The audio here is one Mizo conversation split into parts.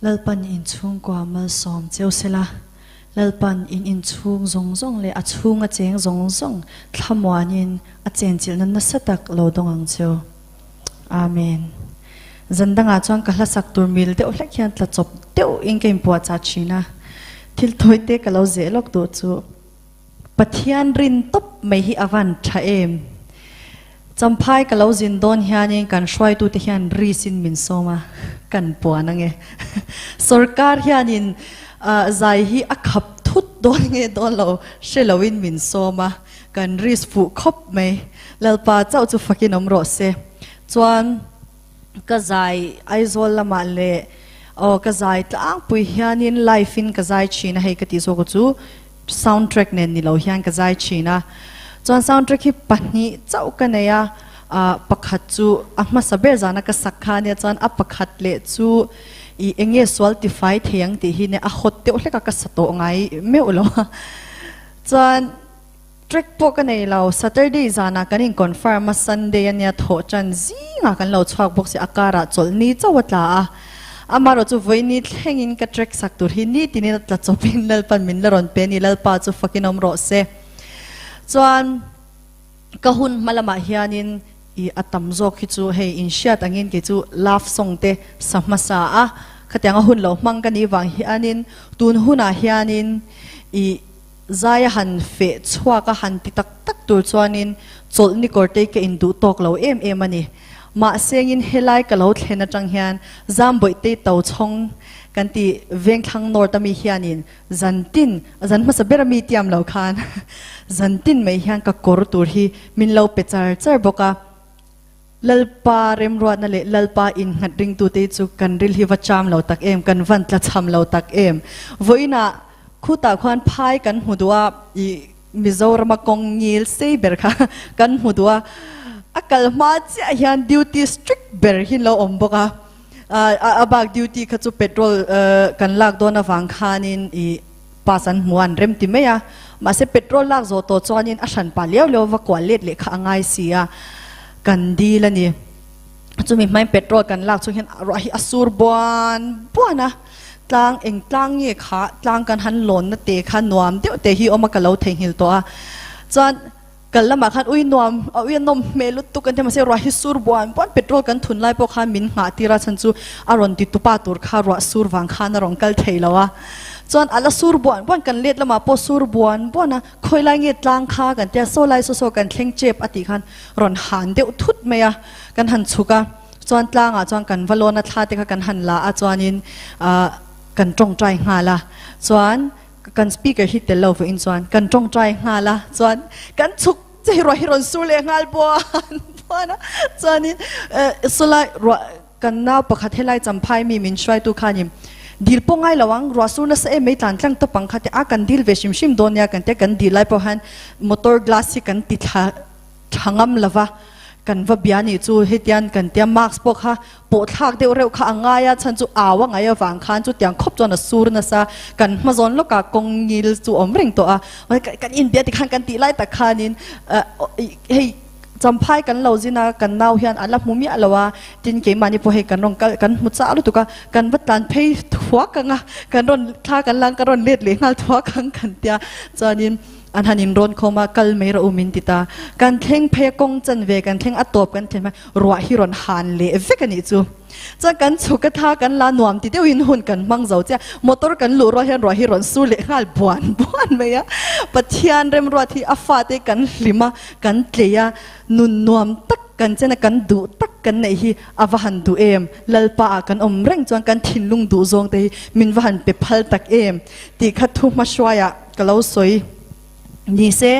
Lalpan in chhungkua malsawm cheu sela, Lalpan in inchhung zawng zawng leh a chhunga cheng zawng zawng thlamuanin a chenchilhna nasa tak lo dawng ang cheu. Amen. Zan dangah chuan ka hlasak tur mil deuh hlek hian tla chawp deuh in ka inpuahchah thin a, thil tawi te ka lo zeh lawk duh chu. Pathian rin tawp mai hi a van tha em? Champhai ka lo zin dawn hianin kan hruaitute hian risin min sawm a, kan puan ange. Sorkar hianin zai hi a khap thut dawn nge dawn lo hre loin min sawm a, kan ris fuh khawp mai. Lalpa chauh chu fakin awm rawh se. Chuan ka zai Aizawl lamah leh aw ka zai tlangpui hianin live in ka zai thin a, hei ka tih zawk chu Soundtrack nen ni lo hian ka zai thin a, chuan soundtrack hi pahnih chauh ka nei a, ah pakhat chu a hmasa ber zana ka sak kha ania chuan a pakhat leh chu ih eng nge sual tifai thei ang tih hi nia a hawt deuh hlek a ka sa tawh ngai meuh lo a, chuan track pawh ka nei lo, Saturday zanah kan in confirm a Sunday ania thawh tan zingah kan lo chhuak bawk si a karah chawlh ni chauh a tla a. Amaherawh chu vawiini thlengin ka track sak tur hi nitinin a tla chawpin Lalpan min la rawn pe a ni, Lalpa chu fakin awm rawh se. Chuan ka hun hma lamah hianin i a tam zawk hi chu hei inhriat angin kei chu love song te sa hmasa a, khatianga hun lo hmang ka nih vang hianin tun hunah hianin i zai a han feh chhuak a han ti tak tak tur chuanin chawlhni kawrte ka induh tawk lo em em a ni. Mahsengin helai ka lo thlen atang hian Zambawihte Tochhawng kan ti Vengthlang North ami hianin zantin, zan hmasa ber ami tiam lo khan zantin mai hian ka kawr tur hi min lo pe char char bawk a. Lalpa remruatna leh Lalpa innghat ringtute hi chu kan ril hi va cham lo tak em, kan van tla cham lo tak em. Vawiinah khutah khuan phai kan hmu duh a, ih Mizorama kawng ngil sei ber kha kan hmu duh a, a kal hma chiah hian duty strict ber hi an lo awm bawk a, a bak duty kha chu petrol kan lak dawn avang khanin ih pass an hmu a an rem ti mai a, mahse petrol lak zawh tawh chuanin a hran pah liau liau va kuah let leh kha a ngai si a, kan dil a ni. Chumi hmain petrol kan lak chung hian ruah hi a sur buan buan a. Tlang eng tlang nge kha tlang kan han lawnna te kha nuam deuh te hi awm a ka lo theihnghilh tawh a chuan kal lamah khan ui nuam a ui a nawm hmel lutuk kan ti mahse ruah hi sur buan buan petrol kan thun lai pawh khan min nghah tir a chhan chu a rawn ti tupa tur kha ruah sur vang khan a rawn kal thei lo a chuan a la sur buan buan kan let lamah pawh sur buan buan a khawi lai nge tlang kha kan tia saw lai saw saw kan thleng chep a tih khan rawn han deuh thut mai a kan han chhuk a. Chuan tlangah chuan kan va lawn a thla te kha kan han la a chuanin ah kan tawngtai nghal a chuan kan speaker hi tel lo vawiin chuan kan tawngtai nghal a chuan kan chhuk che hi ruah hi rawn sur leh nghal buan buan a chuanin eh sawlai ruah kan nau pakhat helai champhai mi min hruaitu khanin dil pawh ngai lo ang ruah sur nasa em mai tlan tlang tawp ang kha te a kan dil ve hrim hrim dawn nia kan tia kan dil lai pawh hian motor glass hi kan ti thla Tha ngam lova kan va bia nih chu hetian kan tia mask pawh kha pawh thlak deuh reuh kha a ngai a chhan chu au a ngaih avang khan chutiang khawp chuan a sur nasa kan hma zawn lawkah kawng ngil chu awm reng tawh a kan inbia tikhan kan tih lai tak khanin hei champhai kan lo zin a kan nau hian a la hmu miah lo a tin keimahni pawh hei kan rawn kal kan hmu chah lutuk a kan va tlan phei thuak ang a kan rawn thla kan lang kan rawn let leh nghal thuak ang kan tia chuanin An han inrawn khawm a, kal mai rawh u min ti ta. Kan thleng phei a, kawng chan ve kan thleng a tawp kan thlen hma ruah hi rawn han leh vek a nih chu. Chuan kan chhuk a tha kan la nuam ti deuhin hun kan hmang zo chiah. Motor kan luh rual hian ruah hi rawn sur leh nghal buan buan mai a. Pathian remruat hi a fate kan hlim a, kan tlei a, nun nuam tak kan chen a, kan duh tak kan neih hi a va han duh em. Lalpa ah kan awm reng chuan kan thinlung duh zawng te hi min va han pe phal tak em tih kha thu hmahruaiah Ka lo sawi ni se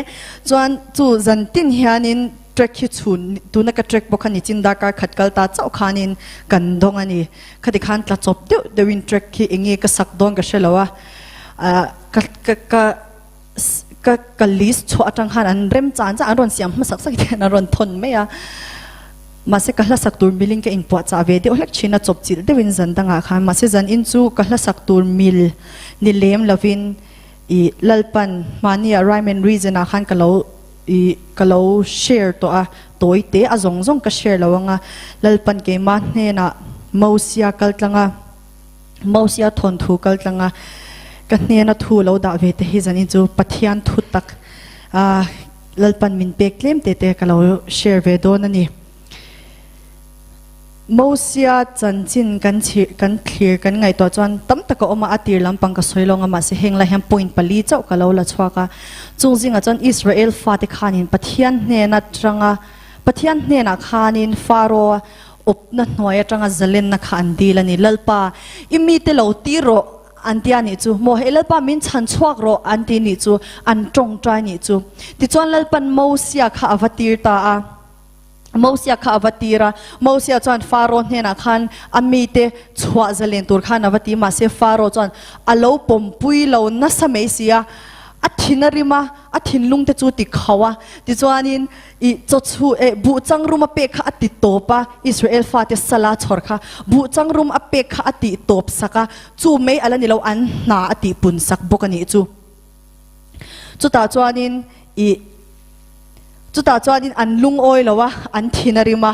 chuan chu zan tin hianin track hi chhun tuna ka track bawk a ni chin darkar khat kal ta chauh khanin kan dawng a ni. Khati khan tla chawp deuh deuhin track hi eng nge ka sak dawn ka hre lo a, ka ka ka ka ka list chhuah atang khan an rem chan chan an rawn siam hmasak sak hian an rawn thawn mai a. Mahse ka hla sak tur milin ka inpuahchah ve deuh hlek thin a chawp chilh deuhin zan dangah khan mahse zan in chu ka hla sak tur mil ni lem lovin I Lalpan hmahnia Rhyme and Reason ah khan ka lo i ka lo share tawh a, tawi te a zawng zawng ka share lo anga, Lalpan keimah hnenah Mosia kal tlang a, Mosia thawnthu kal tlanga ka hnena thu lo dah ve te hi zanin chu Pathian thu tak Lalpan min pek tlem te te ka lo share ve dawn a ni. Mosia chanchin kan kan thlir kan ngaihtuah chuan tam tak a awm a, a tir lampang ka sawi lawng a, mahse heng lai hian point pali chauh ka lo la chhuak a. Chung zingah chuan Israel fate khanin Pathian hnen atanga Pathian hnenah khanin Pharaoh awpna hnuai atanga zalenna kha an dil a ni. Lalpa, i mite lo ti rawh an ti a nih chu. Maw hei Lalpa min chhan chhuak rawh an ti nih chu, an tawngtai nih chu. Tichuan Lalpan Mosia kha a va tir ta a. Mosia kha a va tir a, Mosia chuan Faro hnenah khan a mite chhuah zalen tur khan a va ti, mahse Faro chuan a lo pawmpui lo nasa mai si a, a thin a rim a, a thinlung te chu ti khauh a, tichuanin i chaw chhu eh buh changrum a pek kha a ti tawp a, Israel fate sala chhawr kha buh changrum a pek kha a tih tawp sak a, chu mai a la ni lo an hna a tih pun sak bawk a nih chu. Chutah chuanin i. Chutah chuanin an lungawi lo a, an thin a rim a,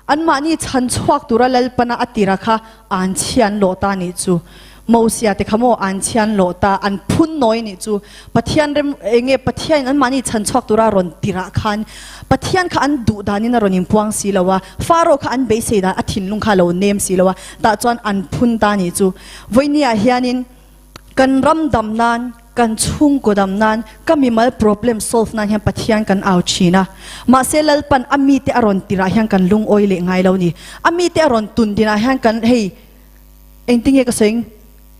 anmahni chhan chhuak tura Lalpana a tira kha an chhian lawh ta nih chu. Mosia te kha maw an chhian lawh ta, an phun nawi nih chu. Pathian rem eng nge Pathianin anmahni chhan chhuak tura a rawn tirah khan Pathian kha an duh danin a rawn inpuang si lo a, Pharaoh kha an beisei dan a thinlung kha a lo nem si lo a, tah chuan an phun ta nih chu. Vawinia hianin. Kan ram dam nan, kan chhungkaw dam nan, ka mimal problem solve nan hian Pathian kan au thin a. Mahse Lalpan a mite a rawn tirah hian kan lungawi leh ngai lo ni. A mite a rawn tun dinah hian kan hei engtinge ka sawi ang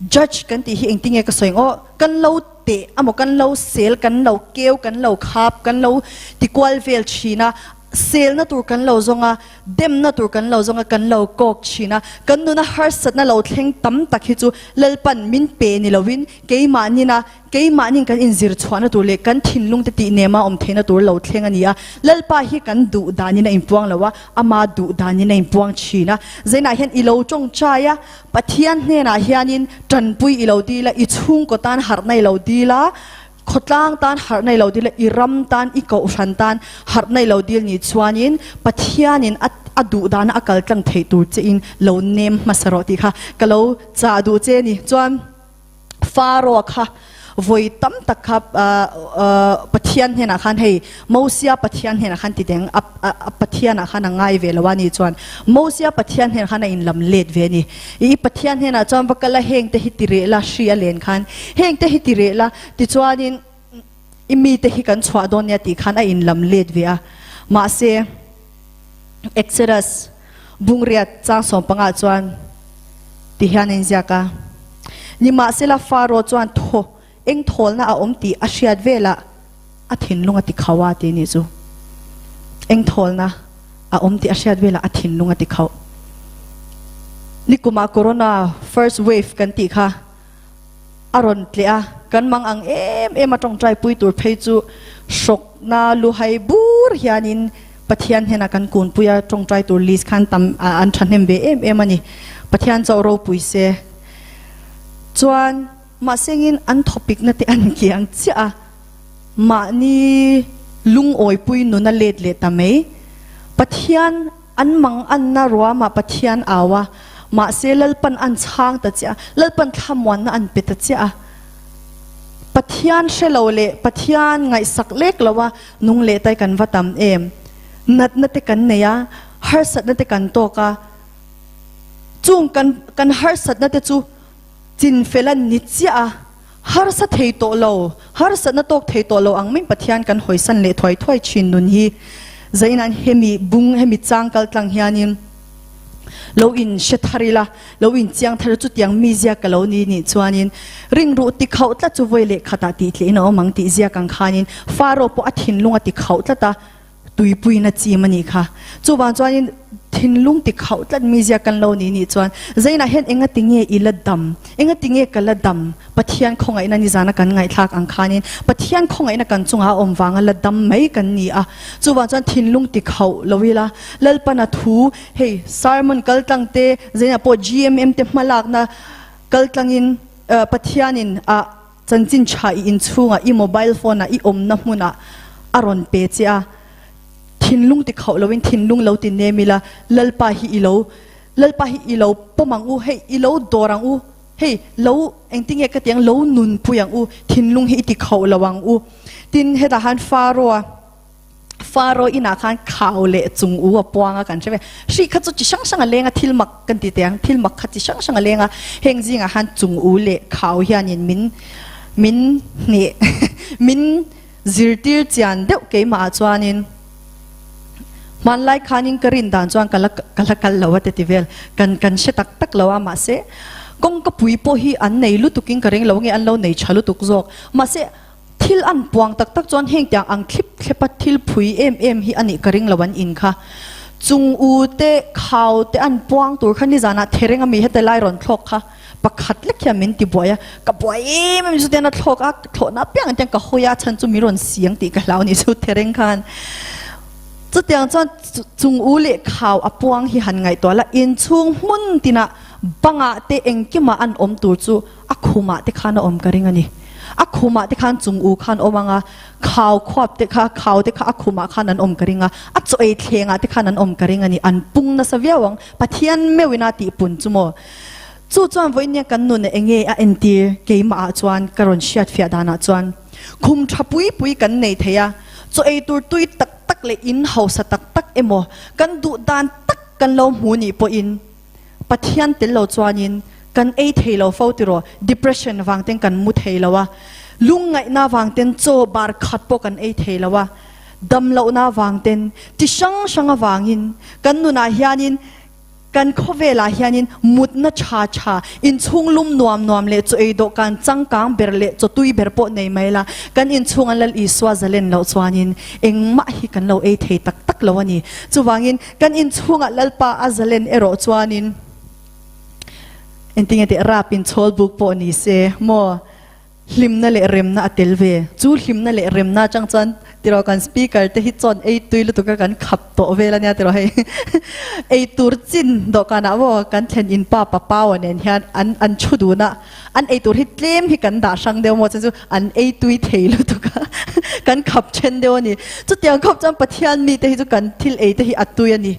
judge kan tih hi engtinge ka sawi ang aw kan lo teh amaw kan lo sel kan lo keu kan lo khap kan lo tikual vel thin a. Selna tur kan lo zawng a, demna tur kan lo zawng a, kan lo kawk thin a. Kan nuna harsatna lo thleng tam tak hi chu Lalpan min pe ni lovin keimahnin a, keimahnin kan inzir chhuahna tur leh kan thinlung te tih nema awm theihna tur lo thleng a ni a. Lalpa hi kan duh danin a inpuang lo a, ama duh danin a inpuang thin a. Zainah hian i lo tawngtai a, Pathian hnenah hianin tanpui i lo dil a, i chhungkaw tan harhna i lo dil a, Khawtlang tan harh nei lo dil a, i ram tan, i kohhran tan harh nei lo dil nih chuanin Pathianin a a duh dana a kal tlang theih tur chein lo nem hmasa rawh tih kha ka lo chah duh che ni. Chuan Pharaoh kha vawi tam tak kha Pathian hnenah khan hei Mosia Pathian hnenah khan ti teng a a Pathianah khan a ngai ve lo a ni chuan Mosia Pathian hnenah khan a inlam let ve a ni. I Pathian hnenah chuan va kal a heng te hi ti reh la hri a len khan heng te hi ti reh la tichuanin i mite hi kan chhuah dawn nia tih khan a inlam let ve a. Mahse Exodus bungriat chang sawmpangah chuan ti hian a inziak a, Nimahsela Pharaoh chuan thaw eng thawlna a awm tih a hriat velah a thinlung a ti khauh a tih nih chu. Eng thawlna a awm tih a hriat velah a thinlung a ti khauh. Nikumah Corona first wave kan tih kha a rawn tleh a, kan mang ang em em a tawngtai pui tur phei chu hrawkna luhai bur hianin Pathian hnenah kan kunpui a, tawngtai tur list khan tam an thahnem ve em em a ni. Pathian chauh ropui se. Chuan mahsengin an thawpikna te an kiang chiah a, mahni lungawipui nuna let leh ta mai. Pathian An mang anna ruamah Pathian au a, mahse Lalpan an chhang ta chiah a, Lalpan thlamuanna an pe ta chiah a. Pathian hre lo leh Pathian ngaihsak lek lo a nung leh tai kan va tam em? Natna te kan nei a, harsatna te kan tawk a, chung kan kan harsatna te chu chinfel an ni chiah a, harsa thei tawh lo, harsatna tawk thei tawh lo ang maiin Pathian kan hawisan leh thuai thuai thin nun hi Zaina'n hemi bung, hemi chang kal tlang hianin lo in hre thar ila, lo in chiang thar chutiang mi ziak ka lo ni nih chuanin ringruh ti khauh tlat chu vawi leh khatah tih tlihin a awm ang tih ziak ang khanin Pharaoh pawh a thinlung a ti khauh tlat a, Tuipuiin a chim a nih kha. Chuvang chuanin thinlung ti khauh tlat mizia kan lo nih nih chuan Zainah hian enga ti nge i la dam? Enga ti nge ka la dam? Pathian khawngaihna nizana kan ngaihthlak ang khanin Pathian khawngaihna kan chungah a awm vanga la dam mai kan ni a. Chuvang chuan thinlung ti khauh lo ila Lalpana thu hei sermon kaltlang te Zainah pawh GMM te hmalakna kaltlangin Pathianin a Chanchin tha i inchhungah, i mobile phone-ah, i awmna hmunah a rawn pe che a. Thinlung ti khauh loin thinlung lo ti nem ila, Lalpa hi i lo, Lalpa hi i lo pawm ang u, hei i lo dawr ang u. Hei lo engtinge ka ti ang, lo nunpui ang u, thinlung hi i ti khauh lo ang u. Tin, hetah khan Faro-a, Faro inah khan khau leh chung u a puang a kan hre ve. Hri kha chu chi hrang hrang a leng a, thil mak kan ti teh ang, thil mak kha chi hrang hrang a leng a, heng zingah khan chung u leh khau hianin min min hneh min zirtir chian deuh keimah ah chuanin hmanlai khanin ka rin dan chuan ka la ka la kal lo a te ti vel kan kan hre tak tak lo a mahse kawngka pui pawh hi an nei lutukin ka ring lo nge an lo nei tha lutuk zawk mahse Thil an puang tak tak chuan heng tiang ang thlip thlepa thil phui em em hi a nih ka ring lo an in kha. Chung u te, khau te an puang tur kha nizanah thereng a mi hete lai rawn thlawk kha pakhat lek hian min ti buai a, ka buai em em chutiang a thlawk a, thlawhna apiang an tiang ka hawi a, a chhan chu min rawn siang tih ka hlau a nih chu thereng khan. Chutiang chuan chung u leh khau a puang hi han ngaihtuah la, inchhung hmun tinah bangah te engkimah an awm tur chu A khumah te khan a awm ka ring a ni. A khumah te khan chung u khan awm ang a, khau khuap te kha, khau te kha a khumah khan an awm ka ring a, a chaw ei thlengah te khan an awm ka ring a ni. An pung nasa viau ang, Pathian meuhin a tihpun chu maw. Chu chuan vawiin kan nun eng nge a entir keimahah chuan ka rawn hriatfiah danah chuan khum tha pui pui kan nei thei a, chaw ei tur tui tak tak leh in hausa tak tak emaw kan duh dan tak kan lo hmu nih pawhin, Pathian tel lo chuanin kan ei thei lo fo tiraw, depression vang ten kan mu thei lo a, lungngaihna vang ten chaw bar khat pawh kan ei thei lo a, damlohna vang ten, ti hrang hrang avangin kan nunah hianin kan khawvelah hianin mutna tha tha, inchhung lum nuam nuam leh chaw ei dawhkan changkang ber leh chaw tui ber pawh nei mai la, kan inchhung an Lal Isua zalen loh chuanin engmah hi kan lo ei thei tak tak lo a ni. Chuvangin Kan inchhungah Lalpa a zalen erawh chuanin engtinge teh rap in chhawl buk pawh ni se maw hlimna leh remna a tel ve. Chu hlimna leh remna atang chuan tiraw kan speaker te hi chuan ei tui lutuk a kan khap tawh vel ania tiraw hei ei tur chin dawhkanah maw kan thlen in pa papaua nen hian an an thu dun a an ei tur hi tlem hi kan dah hrang deuh maw chuan chu an ei tui thei lutuk a kan khap then deuh a ni chutiang khawp chuan Pathian mite hi chu kan thil ei te hi a tui a ni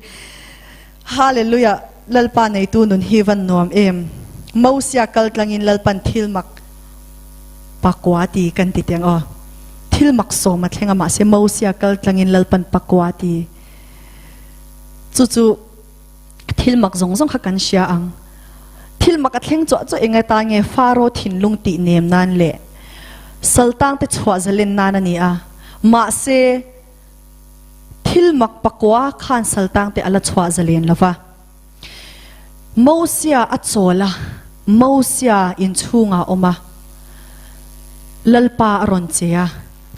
Hallelujah Lalpa neitu nun hi van nuam em Mosia kal tlangin Lalpan thil mak pakua ti kan ti teng aw thil mak sawm a thleng a mahse Mosia kal tlangin Lalpan pakua ti chu chu Thil mak zawng zawng kha kan hria ang. Thil mak a thleng chuah chuah enga tan nge Faro thinlung tih nem nan leh saltang te chhuah zalen nan a ni a. Mahse, thil mak pakua khan saltang te a la chhuah zalen lo va. Mosia a chawl a, Mosia inchhungah a awm a, Lalpa a rawn che a.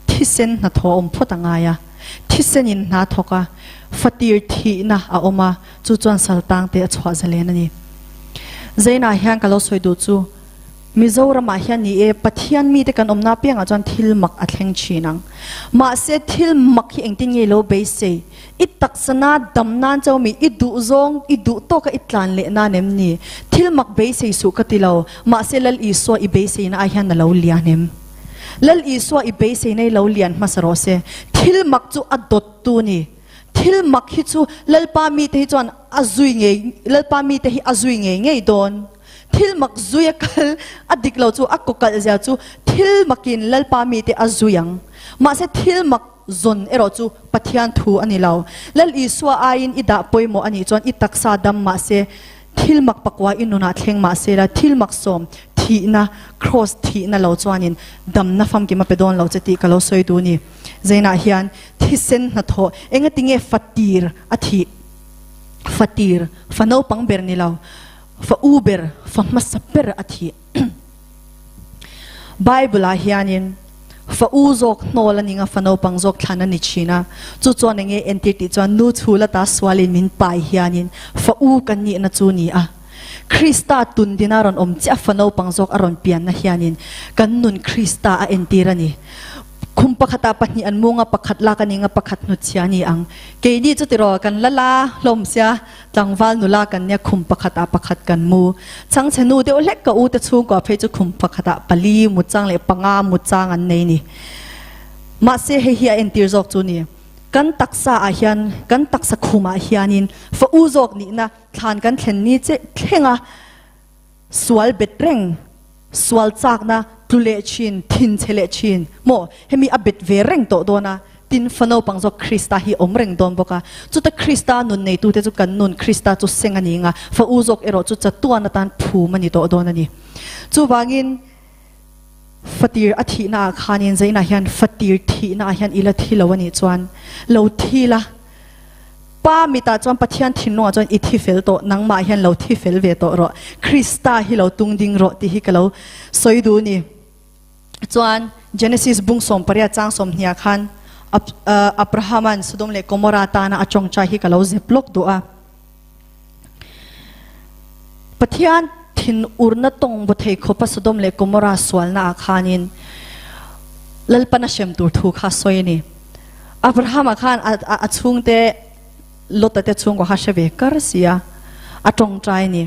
Thisen hnathawh a awm phawt a ngai a, thisen in hna thawk a, fatir thihna a awm a, chu chuan saltang te a chhuah zalen a ni. Zainah hian ka lo sawi duh chu, Mizoramah hian ni e, Pathian mite kan awmna apiangah chuan thil mak a thleng thin ang. Mahse thil mak hi engtin nge i lo beisei? I taksana dam nan chau mi, i duh zawng, i duh tawka i tlan leh nan em ni? Thil mak beisei suh ka ti lo, mahse Lal Isua i beiseina ai hian a lo lian em? Lal Isua i beisei nei lo lian hmasa rawh se. Thil mak chu a dawt tu ni. Thil mak hi chu Lalpa mite hi chuan a zui ngei, Lalpa mite hi a zui ngei ngei dawn. Thil mak zui a kal a dik lo chu a kawkalh zia chu thil makin Lalpa mite a zui ang. Mahse thil mak zawn erawh chu Pathian thu a ni lo. Lal Isua aiin i dah pawimawh a nih chuan i taksa dam mahse Thil mak pakua i nunah thleng mah se la, thil mak sawm, thihna, kraws thihna lo chuanin damna famkim a pe dawn lo che tih ka lo sawi duh ni. Zainah hian thisen hnathawh engatinge fatir a thih? Fatir, fa naupang ber ni lo, fa u ber, fa hmasa ber a thih. Bible ah hianin fa u zawk hnawl a ning a, fa naupang zawk thlan a ni thin a. Chu chuan enge entir tih chuan nu chhul ata sualin min pai hianin fa u kan nihna chu ni a. Krista tundina rawn awm chiah fa naupang zawk a rawn pianna hianin kan nun Krista a entir a ni. Khum pakhatah pahnih an mung a, pakhat lak a ning a, pakhat hnutchhia a ni ang. Keini chu tiraw kan la la hlawm sia, Tlangval nula kan nia khum pakhatah pakhat kan mu. Chhangchhe nu deuh hlek ka u te chhungkua phei chu khum pakhatah pali mut chang leh panga mut chang an nei ni. Mahse hei hi a entir zawk chu ni. Kan taksa ah hian kan taksa khumah hianin fa u zawk nihna thlan kan thlen ni che thleng a. Sual bet reng, sual chakna tlu leh thin, thinchhe leh thin maw? Hemi a bet ve reng tawh dawn a, tin fa naupang zawk Krista hi awm reng dawn bawk a. Chuta Krista nun neitute chu kan nun Krista chu seng a ni nga, fa u zawk erawh chu chatuan atan phum a ni tawh dawn a ni. Chuvangin fatir a thihna ah khanin zainah hian fatir thihna ah hian i la thi lo a nih chuan lo thi la, Pa mitah chuan Pathian thinlungah chuan i thi fel tawh, nangmah hian lo thi fel ve tawh rawh, Krista hi lo tung ding rawh tih hi ka lo sawi duh ni. Chuan Genesis bung 18 chang 20 khan Abrahama'n Sodom leh Gomorrah tana a tawngtai hi ka lo zep lawk duh a. Pathian thinurna tawng baw thei khawpa Sodom leh Gomorrah sualnaah khanin Lalpan a hrem tur thu kha a sawi a ni. Abrahama khan a chhungte Lota te chhungkaw kha hre ve kar si a, a tawngtai a ni.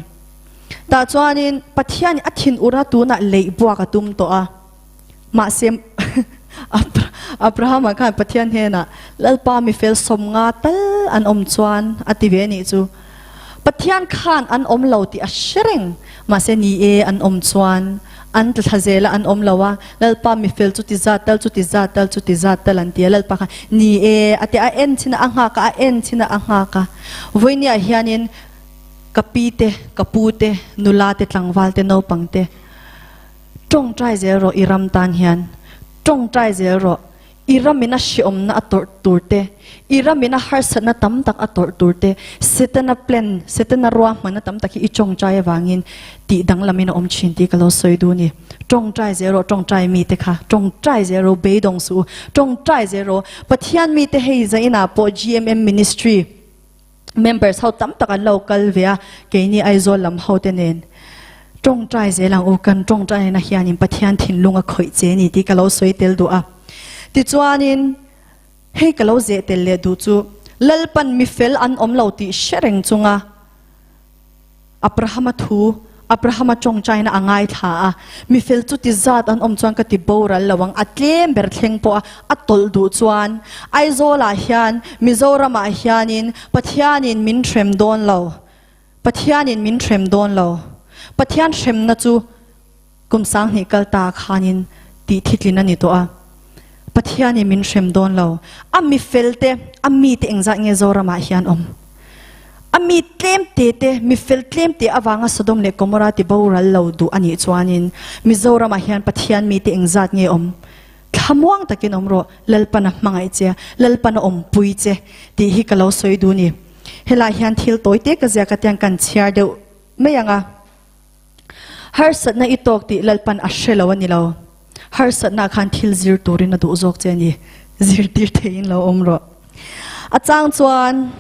Tah chuanin Pathianin a thinurna tunah leih buak a tum tawh a. Mahse Abrahama khan Pathian hnenah, Lalpa mi fel 50 tal an awm chuan a ti ve a nih chu. Pathian khan an awm lo tih a hre reng. Mahse ni e, an awm chuan an tla thla zel a, an awm lo a, Lalpa mi fel chu ti zat tal, chu ti zat tal, chu ti zat tal an ti a, Lalpa khan ni e a ti a, a en chin a, a nghak a, a en chin a, a nghak a. Vawinia hianin ka pi te, ka pu te, nula te, tlangval te, naupang te, tawngtai zel rawh i ram tan hian, tawngtai zel rawh. I ramin a hreawmna a tawrh tur te, i ramin a harsatna tam tak a tawrh tur te, Setana plan, Setana ruahmanna tam tak hi i tawngtai avangin tih danglamin a awm thin tih ka lo sawi duh a ni. Tawngtai zel rawh, tawngtai mite kha, tawngtai zel rawh, beidawng suh u, tawngtai zel rawh. Pathian mite hei zainah pawh GMM Ministry members ho tam tak an lo kal ve a, keini Aizawl lam ho te nen tawngtai zel ang u, kan tawngtai na hianin Pathian thinlung a khawih che ni tih ka lo sawi tel duh a. Tichuanin hei ka lo zeh tel leh duh chu Lalpan mifel an awm lo tih hre reng chunga Abrahama thu, Abrahama tawngtaina a ngaithla a, mifel chu ti zat an awm chuan ka ti boral lo ang, a tlem ber thleng pawh a a tawlh duh chuan Aizawlah hian, Mizoramah hianin Pathianin min hrem dawn lo, Pathianin min hrem dawn lo, Pathian hremna chu kum 2000 kal ta khanin tih thitlin a ni tawh a, Pathianin min hrem dawn lo, a mifel te, a mite engzat nge Zoramah hian awm? A mi tlem te te, mi fel tlem te avanga Sodom leh Gomorrah ti boral lo duh a nih chuanin Mizoramah hian Pathian mite engzat nge awm? Thlamuang takin awm rawh, Lalpan a hmangaih che, Lalpan a awmpui che tih hi ka lo sawi duh ni. Helaiah hian thil tawi te ka ziak atiang kan chhiar deuh mai ang a. Harsatna i tawk tih Lalpan a hre lo a ni lo. Harsatna khan thil zir turin a duh zawk che a ni. Zirtir theiin lo awm rawh. A chang chuan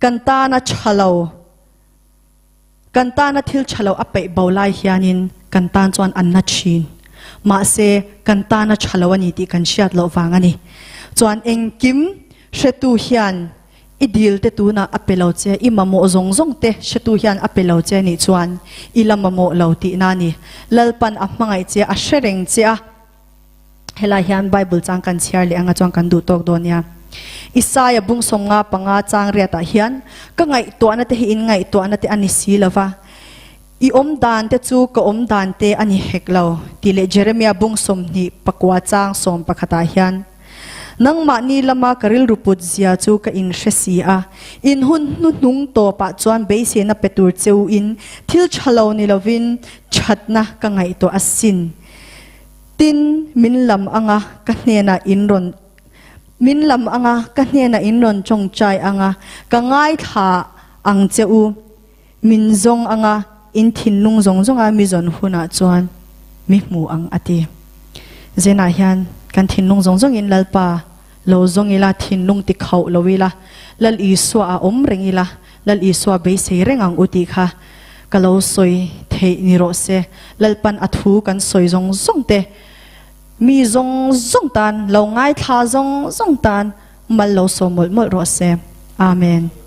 kan tana tha lo, kan tana thil tha lo a peih bo lai hianin kan tan chuan an na thin. Mahse, kan tana tha lo a ni tih kan hriat loh vang a ni. Chuan engkim hretu hian i dil te tunah a pe lo che, i mamawh zawng zawng te hretu hian a pe lo che nih chuan i la mamawh lo tihna a ni. Lalpan a hmangaih che, a hre reng che a. Helai hian Bible chang kan chhiar leh anga chuan kan duh tawk dawn nia. Isaia bung 55 chang riatah hian, Ka ngaihtuahna te hi in ngaihtuahna te a ni si lo va, i awm dan te chu ka awm dan te a ni hek lo, tih leh Jeremia bung 29 chang 11ah hian, Nangmahni lama ka rilru put zia chu ka inhre si a, in hun hnuhnung tawpah chuan beiseina pe tur cheu in thil tha lo ni lovin thatna ka ngaihtuah asin. Tin, min lam anga ka hnenah in rawn min lam anga ka hnenah in rawn tawngtai anga ka ngaithla ang che u, min zawng anga in thinlung zawng zawnga mi zawn hunah chuan mi hmu ang a ti. Zenah hian kan thinlung zawng zawngin Lalpa lo zawng ila, thinlung ti khauh lo ila, Lal Isua a awm reng ila, Lal Isua beisei reng ang u tih kha ka lo sawi theih ni rawh se. Lalpan a thu kan sawi zawng zawng te, mi zawng zawng tan, lo ngaithla zawng zawng tan mal lo sawm mawlh mawlh rawh se. Amen.